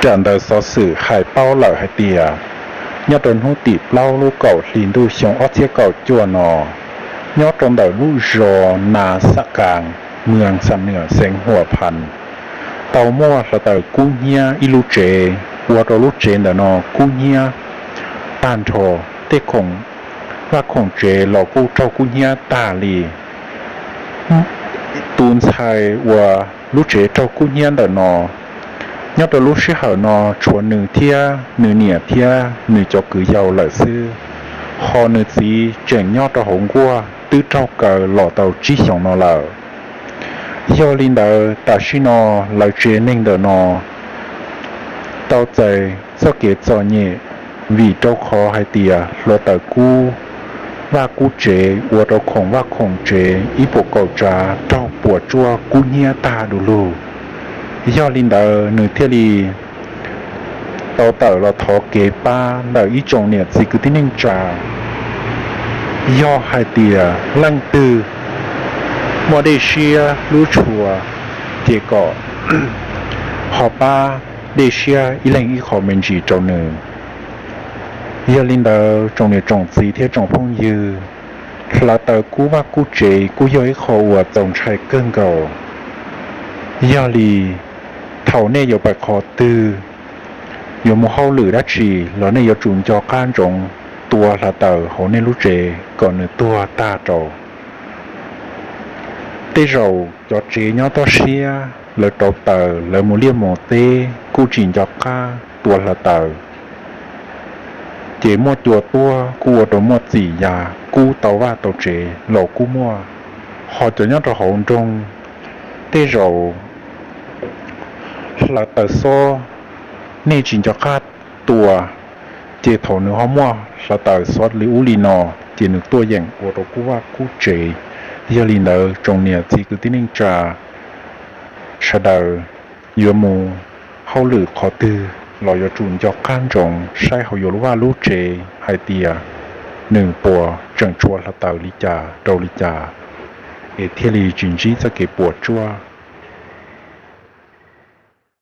Raws ntawm xov xwm hais paub lawm hais tias, nyob rau hnub tim plaub lub kaum hli ntuj xyoo ob txhiab kaum cuaj no, nyob rau ntawm lub zos Nas Xab Kas, mwm Xam Nwm, xeev Huam Phas, tau muaj hluav taws kub hnyiab ib lub tsev, ua rau lub tsev ntawm no kub hnyiab tag nrho, tej khoom vaj khoom tsev los kuj raug kub hnyiab tag li. Tus ntxhais uas lub tsev raug kub hnyiab ntawm no, nyob rau lub sij hawm no tshuav nws thiab nws niam thiab nws cov kwv yau lawm xwb, ho nws txiv tseem nyob rau hauv nkuaj twb raug kaw los tau tsib xyoos no lawm. Yog li ntawd tam sim no lawv tsev neeg ntawm no tau txais txoj kev txom nyem, vim rau qhov hais tias hluav taws kub vaj kub tsev ua rau khoom vaj khoom tsev ib puas kaum tsav raug puas tsuaj kub hnyiab tag du lug. Yog li ntawd nws thiaj li tau tawm los thov kev pab ntawm ib tsoom niam txiv kwv tij neej tsa. Yog hais tias leej twg muaj dej siab hlub tshua, ces kom ho pab dej siab ib leeg ib qho me ntsis rau nws. Yog li ntawd tsoom niam tsoom txiv thiab tsoom phooj ywg, hluav taws kub vaj kub tsev kuj yog ib qho uas txaus ntshai kawg nkaus. Yog li thaum nej yuav pais qhov twg, yuav mus hauj lwm dab tsi los nej yuav tsum nco qab ntsoov tua hluav taws hauv nej lub tsev kom nws tuag tag rau. Tej zaum cov tsev nyob toj siab lawv rauv taws lawv mus liaj mus teb kuj tsis nco qab tua hluav taws, ces muaj cua tuag kuj ua rau muaj txim yas kub tau vaj tau tsev los kuj muaj. Ho cov nyob rau hauv nroog, tej zaum hluav taws xob nej tsis nco qab tua, ces thaum nws ho muaj hluav taws xob li ub li no, ces nws tuaj yeem ua rau kub vaj kub tsev. Yog li ntawd tsoom niam txiv kwv tij neej tsa sawv daws yuav mus hauj lwm qhov twg los yuav tsum nco qab ntsoov saib hauv yus lub vaj lub tsev hais tias nws puas tseem tshuav hluav taws li cas rau li cas, es thiaj li tsis ntsib txoj kev puas tsuaj.